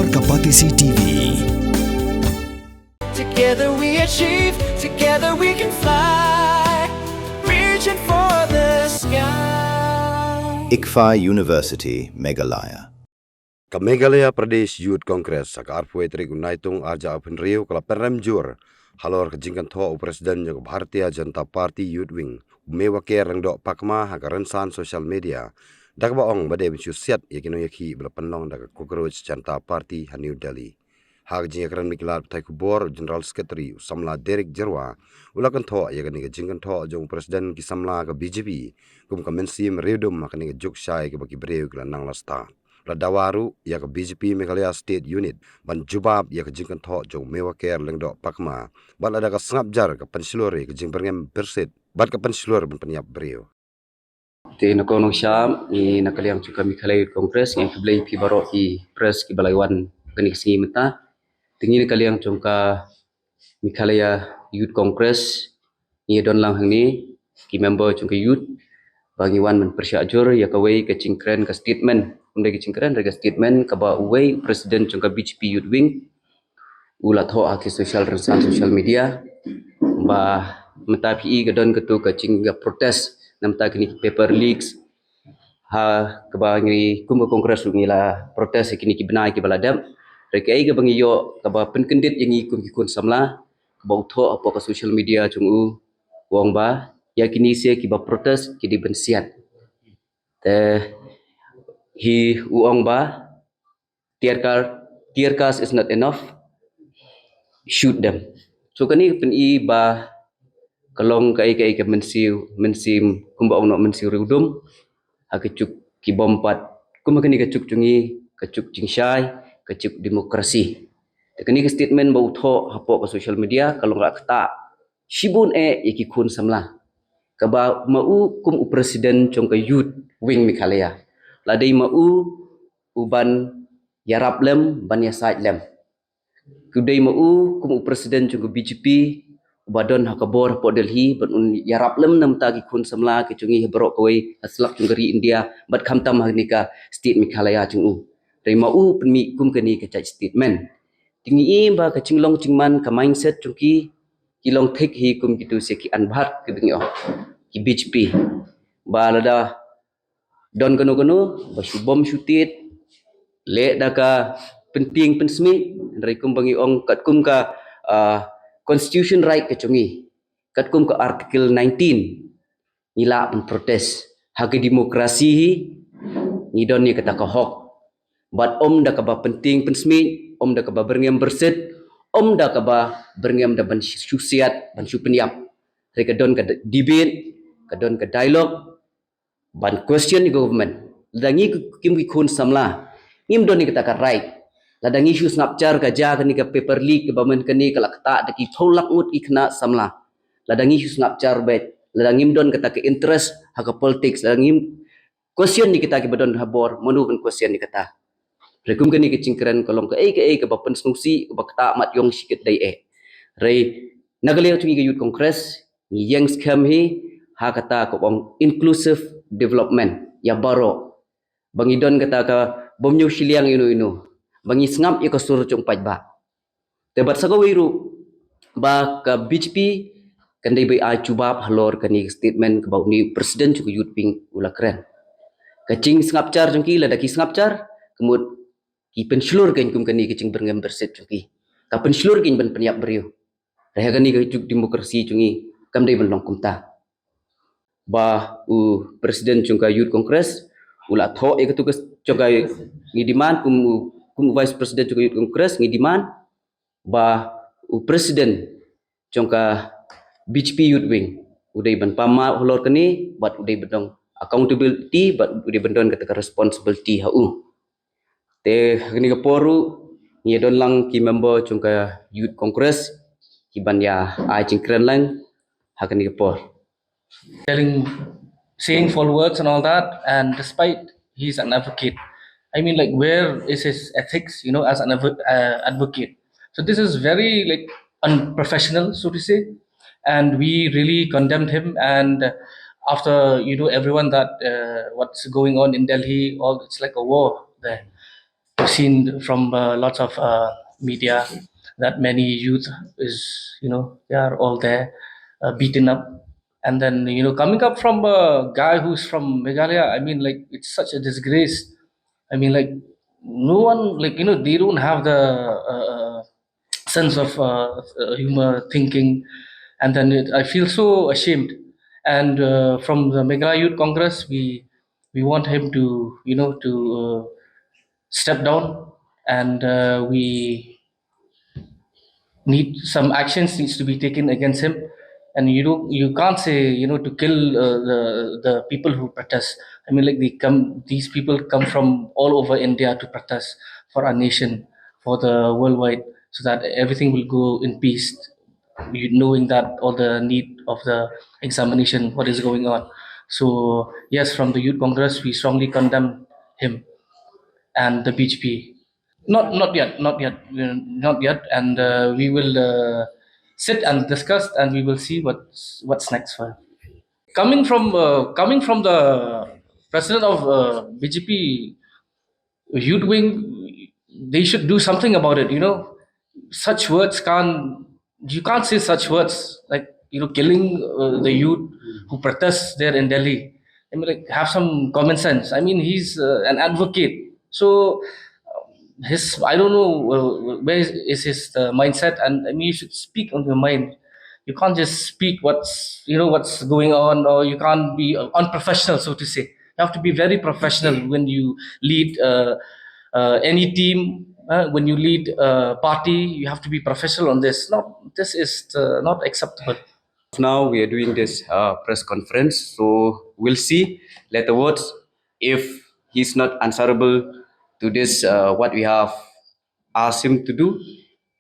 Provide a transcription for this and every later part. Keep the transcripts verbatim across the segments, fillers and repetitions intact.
Ka Batesi T V. Together we achieve, together we can fly. Reaching for the sky. ICFAI University, Meghalaya. Ka Meghalaya Pradesh Youth Congress ha ka arphew tarik u Naitung arhajar arphew hynriew ka la pynrem jur halor ka jingkynthoh u President jong ka Bharatiya Janata Party Youth Wing, u Mewaker Lyngdoh Pakma, ha ka rynsan social media, da kaba ong ba dei ban shu siat ïa ki nongïakhih ba la pynlong da ka Cockroach Janata Party ha New Delhi. Ha ka jingïakren bad ki lad pathai khubor, u General Secretary u samla Derek Jyrwa u la kynthoh ïa kane ka jingkynthoh jong u President ki samla ka B J P kum ka mynsiem riewdum ha kane ka juk shai kaba ki briew ki la nang la stad. La dawa ruh ïa ka B J P Meghalaya State Unit ban jubab ïa ka jingkynthoh jong u Mewaker Lyngdoh Pakma bad lada ka sngap jar ka pynshlur ïa ka jingbyrngem byrsit bad ka pynshlur ban pynïap briew. Te na kong nongsham ngi na ka liang jong ka Meghalaya Youth Congress, ngi ai khublei ïa phi baroh ki press kiba la wan kane ka sngi mynta. Te ngi na ka liang jong ka Meghalaya Youth Congress ngi don lang hangne ki member jong ka youth ba ngi wan ban pyrshah jur ïa kawei ka jingkren, ka statement, ym dei ka jingkren, ka statement kaba uwei u president jong ka B J P Youth Wing u la thoh ha ki social, rynsan social media ba mynta phi i ka don katu ka jing, ka protest na mynta kine ki paper leaks, ha kaba ngi kum ka Congress ruh ngi la protest ha kine ki bnai kiba la dep. Hynrei kaei kaba ngi ïoh kaba pynkyndit ïa ngi kum ki khun samla, kaba u thoh hapoh ka social media jong u, u ong ba ïa kine sha kiba protest ki dei ban siat. Te hi u ong ba tear gas, tear gas is not enough, shoot them. So kane ka pyni ba ka long kaei kaei ka mynsiem, mynsiem kumba ong noh, mynsiem riewdum ha ka juk ki bym pat, kum ha kane ka juk jong ngi, ka juk jingshai, ka juk demokrasi. Te kane ka statement ba u thoh hapoh ka social media ka long ka ktah shibun eh ïa ki khun samla, kaba ma u kum u president jong ka Youth Wing Meghalaya, la dei ma u u ban ïarap lem, ban ïasaid lem. Ka dei ma u kum u president jong ka B J P uba don ha ka bor hapoh Delhi ban un ïarap lem na mynta ki khun samla ki jong ngi ha baroh kawei ha slak jong ka ri India bad khamtam ha kane ka state Meghalaya jong u. Hynrei ma u pynmih kum kane ka jait statement. Te ngi i ba ka jinglong jingman, ka mindset jong ki, ki long thik hi kum kitu sha ki Anbhat kiba ngi ong, ki B J P. Ba lada don kano kano ba shu bom shu tied, leh da ka pyntieng pynsmih, hynrei kumba ngi ong katkum ka, ah, constitution right ka jong ngi, katkum ka article nineteen, ngi lah ban protest. Ha ka demokrasi hi ngi don ïa kata ka hok. Bad ym da kaba pyntieng pynsmih, ym da kaba byrngem byrsit, ym da kaba byrngem da ban shu siat, ban shu pynïap. Hynrei ka don ka debate, ka don ka dialogue, ban question ïa ka government. Lada ngi ki, kim ki khun samla, ngim don ïa kata ka right. Lada ngi shu sngap jar ka jia kane ka paper leak kaba mynta kane ka la ktah da ki phew lak ngut ki khynnah samla. Lada ngi shu sngap jar beit, lada ngim don kata ka interest ha ka politics, lada ngim question ïa kita kiba don ha bor, mano ban question ïa kata? Hynrei kum kane ka jingkren ka long kaei kaei kaba pynsngewsih, kaba ktah mat ïong shi kit dei eh. Hynrei na ka liang jong ngi ka Youth Congress ngi ïeng skhem hi ha kata kaba ong inclusive development ïa baroh. Ba ngi don kata ka bym ñiew shiliang ïano ïano, ba ngi sngap ïa ka sur jong paidbah. Te bad sa kawei ruh ba ka B J P kan dei ba ai jubab halor kane ka statement kaba une u president jong ka Youth Wing u la kren. Ka jingsngap jar jong ki, lada ki sngap jar, ka mut ki pynshlur kein kum kane ka jingbyrngem byrsit jong ki. Ka pynshlur kein ban pynïap briew. Hynrei ha kane ka juk demokrasi jong ngi kam dei ban long kumta. Ba u president jong ka Youth Congress u la thoh ïa katu ka jong ka, ngi demand kum u, kum u vice president jong ka Youth Congress ngi demand ba u president jong ka B J P Youth Wing u dei ban pynmap halor kane bad u dei ban don accountability bad u dei ban don kata ka responsibility ha u. Te ha kane ka por ruh ngi don lang ki member jong ka Youth Congress ki ban ïa ai jingkren lang ha kane ka por. Telling, saying foul words and all that, and despite he's an advocate, I mean, like, where is his ethics, you know, as an advo- uh, advocate? So this is very, like, unprofessional, so to say, and we really condemned him. And after, you know, everyone that uh, what's going on in Delhi, all, it's like a war there. I've seen from uh, lots of uh, media that many youth is, you know, they are all there, uh, beaten up. And then, you know, coming up from a guy who's from Meghalaya, I mean, like, it's such a disgrace. I mean, like, no one, like, you know, they don't have the uh, uh, sense of uh, uh, humor, thinking, and then it, I feel so ashamed. And uh, from the Meghalaya Youth Congress, we we want him to, you know, to uh, step down, and uh, we need some actions needs to be taken against him. And you don't, you can't say, you know, to kill uh, the the people who protest. I mean, like, they come, these people come from all over India to protest for our nation, for the worldwide, so that everything will go in peace, you- knowing that all the need of the examination, what is going on. So yes, from the Youth Congress, we strongly condemn him and the B J P. Not, not yet, not yet, uh, not yet. And uh, we will uh, sit and discuss, and we will see what's what's next for him. Coming from uh, coming from the president of uh, B J P youth wing, they should do something about it. You know, such words can't, you can't say such words, like, you know, killing uh, the youth who protests there in Delhi. I mean, like, have some common sense. I mean, he's uh, an advocate, so uh, his, I don't know uh, where is, is his uh, mindset, and I mean, you should speak on your mind. You can't just speak what's, you know, what's going on, or you can't be uh, unprofessional, so to say. You have to be very professional when you lead uh, uh, any team. Uh, when you lead a party, you have to be professional on this. No, this is uh, not acceptable. Now we are doing this uh, press conference, so we'll see laterwards if he's not answerable to this, uh, what we have asked him to do,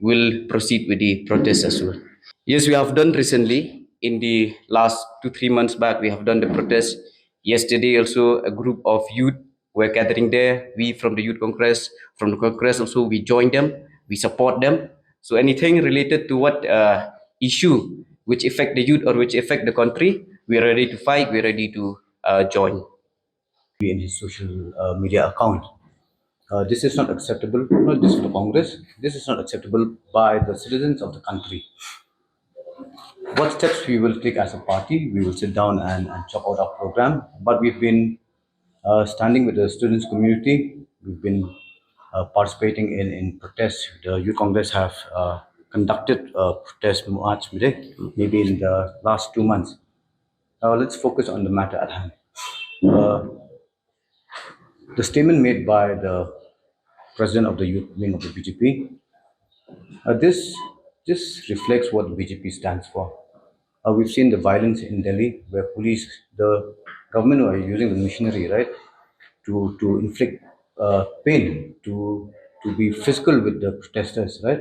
we'll proceed with the protest as well. Yes, we have done recently. In the last two, three months back, we have done the protest. Yesterday, also, a group of youth were gathering there. We from the Youth Congress, from the Congress also, we join them, we support them. So anything related to what uh, issue which affect the youth or which affect the country, we are ready to fight, we are ready to uh, join. In his social uh, media account. Uh, this is not acceptable, not just for the Congress. This is not acceptable by the citizens of the country. What steps we will take as a party, we will sit down and, and chalk out our program. But we've been uh, standing with the students community. We've been uh, participating in, in protests. The Youth Congress have uh, conducted a protest march, maybe in the last two months. Now let's focus on the matter at hand. Uh, the statement made by the president of the youth wing of the B J P, uh, this this reflects what the B J P stands for. Uh, we've seen the violence in Delhi, where police, the government are using the machinery, right, to to inflict uh, pain, to to be physical with the protesters, right?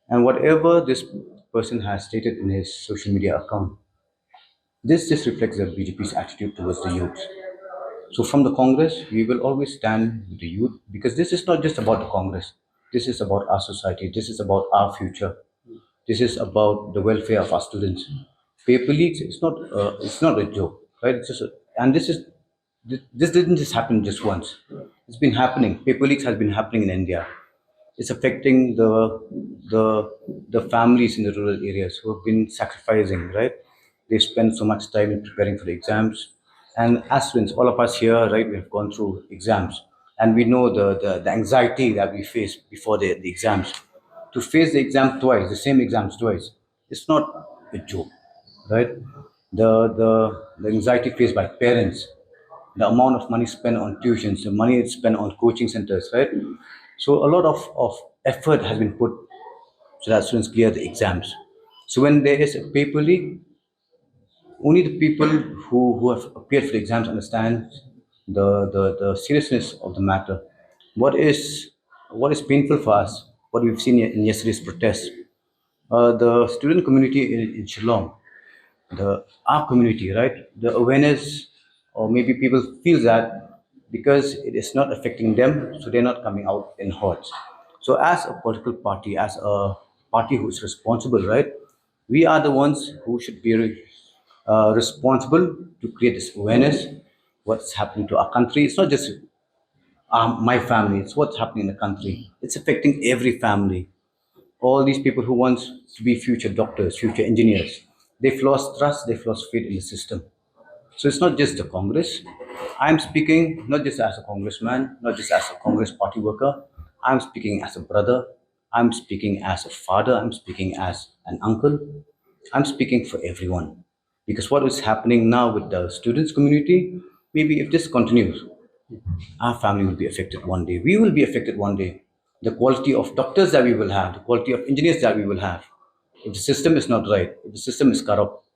And whatever this person has stated in his social media account, this just reflects the B J P's attitude towards the youth. So from the Congress, we will always stand with the youth, because this is not just about the Congress. This is about our society. This is about our future. This is about the welfare of our students. Paper leaks, it's not, uh, it's not a joke, right? It's just, a, and this is this, this didn't just happen just once. It's been happening. Paper leaks has been happening in India. It's affecting the the the families in the rural areas who have been sacrificing, right? They spend so much time in preparing for the exams. And as students, all of us here, right, we have gone through exams. And we know the, the, the anxiety that we face before the, the exams. To face the exam twice, the same exams twice, it's not a joke, right? The, the, the anxiety faced by parents, the amount of money spent on tuitions, the money spent on coaching centers, right? So a lot of, of effort has been put so that students clear the exams. So when there is a paper leak, only the people who, who have appeared for the exams understand the, the, the seriousness of the matter. What is what is painful for us, what we've seen in yesterday's protest, uh, the student community in, in Shillong, the our community, right? The awareness, or maybe people feel that because it is not affecting them, so they're not coming out in hordes. So as a political party, as a party who's responsible, right? We are the ones who should be uh, responsible to create this awareness. What's happening to our country? It's not just Um, my family, it's what's happening in the country. It's affecting every family. All these people who want to be future doctors, future engineers, they've lost trust, they've lost faith in the system. So it's not just the Congress. I'm speaking not just as a congressman, not just as a Congress party worker. I'm speaking as a brother. I'm speaking as a father. I'm speaking as an uncle. I'm speaking for everyone. Because what is happening now with the students community, maybe if this continues, our family will be affected one day. We will be affected one day. The quality of doctors that we will have, the quality of engineers that we will have, if the system is not right, if the system is corrupt,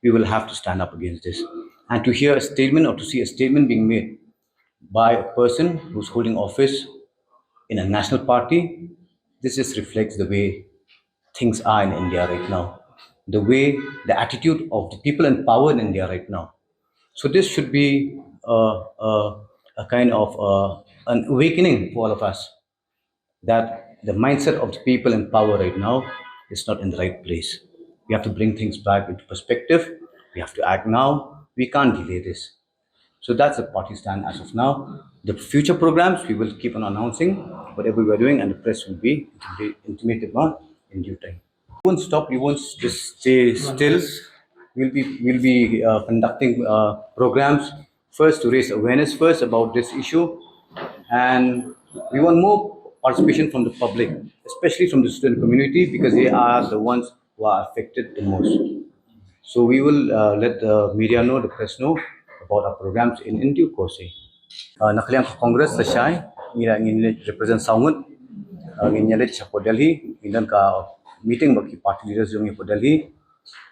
we will have to stand up against this. And to hear a statement or to see a statement being made by a person who's holding office in a national party, this just reflects the way things are in India right now, the way, the attitude of the people in power in India right now. So this should be a, a, a kind of uh, an awakening for all of us, that the mindset of the people in power right now is not in the right place. We have to bring things back into perspective. We have to act now. We can't delay this. So that's the party stand as of now. The future programs we will keep on announcing whatever we are doing, and the press will be intimated about in due time. We won't stop. We won't just stay still. We'll be we'll be uh, conducting uh, programs first to raise awareness first about this issue, and we want more participation from the public, especially from the student community, because they are the ones who are affected the most. So we will uh, let the media know, the press know about our programs in, in due course. Eh. Uh, na ka liang ka Congress lashai, ngi la ngin leit represent saw ngut, uh, ngin ïa leit sha Port Delhi, ngin don ka meeting bad ki party leaders jong ngi Port Delhi,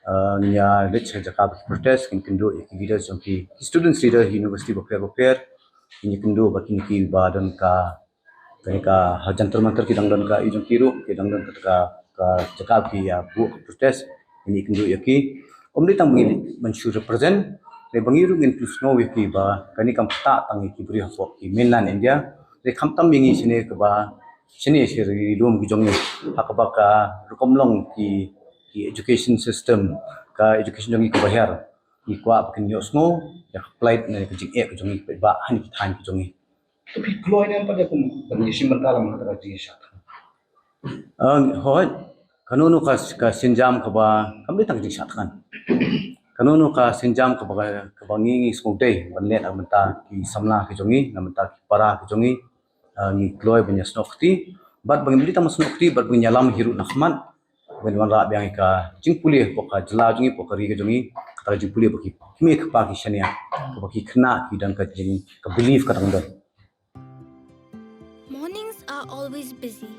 uh, ngin ïa leit sha jaka ba ki protest, ngin kynduh ïa ki leaders jong ki, ki students leader university bapher bapher, ngin ïa kynduh bad kine ki ba don ka kane ka ha Jantar Mantar ki dang don ka i jong ki ruh, ki dang don ka, ka, ka jaka ki ïa buh ka protest, ngin ïa kynduh ïa ki. Ym dei tang ba ngi ban shu represent, hynrei ba ngi ruh ngin pynsngew ïa ki ba kane kam ktah tang ïa ki briew hapoh ki mainland India. Hynrei khamtam ïa ngi shane kaba shane sha ri lum ki jong ngi, ha kaba ka rukom long ki, ki education system, ka education jong ngi kaba hiar. Ngi kwah ba kin ïohsngew ïa ka plight ne ka jingeh ka jong ngi paidbah ha kine ki thaiñ ki jong ngi. To phi kloi ne pat ïa kum ban ïashim bynta lem ha ka jingshah thngan. Hooid, kano kano ka, ka sienjam kaba kam dei tang ka jingshah thngan. Kano kano ka sienjam kaba, kaba ngi, ngi sngewdei ban leh na ka bynta ki samla ki jong ngi, na ka bynta ki para ki jong ngi. Ah, ngi kloi ban ïasnoh kti, bad ba ngim dei tang ban snoh kti, bad ba ngin ïalam hi ruh na khmat. Ban wanrah biang ïa ka jingpule hapoh ka jylla jong ngi, hapoh ka ri ka jong ngi, kata ka jingpule ba ki kmie ki kpa ki shaniah, kaba ki khynnah ki don ka jing, ka belief ka dang don. Mornings are always busy.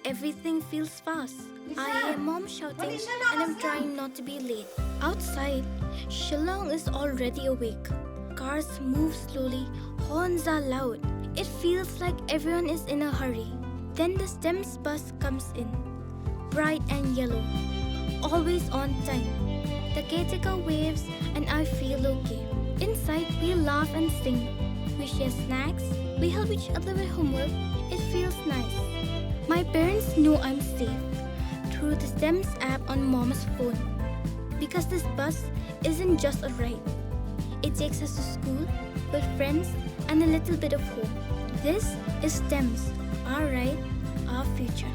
Everything feels fast. I hear mom shouting and I'm trying not to be late. Outside, Shillong is already awake. Cars move slowly, horns are loud. It feels like everyone is in a hurry. Then the STEMS bus comes in. Bright and yellow. Always on time. The caretaker waves and I feel okay. Inside, we laugh and sing. We share snacks. We help each other with homework. It feels nice. My parents know I'm safe through the STEMS app on mom's phone. Because this bus isn't just a ride. It takes us to school, with friends, and a little bit of hope. This is STEMS, our ride, our future.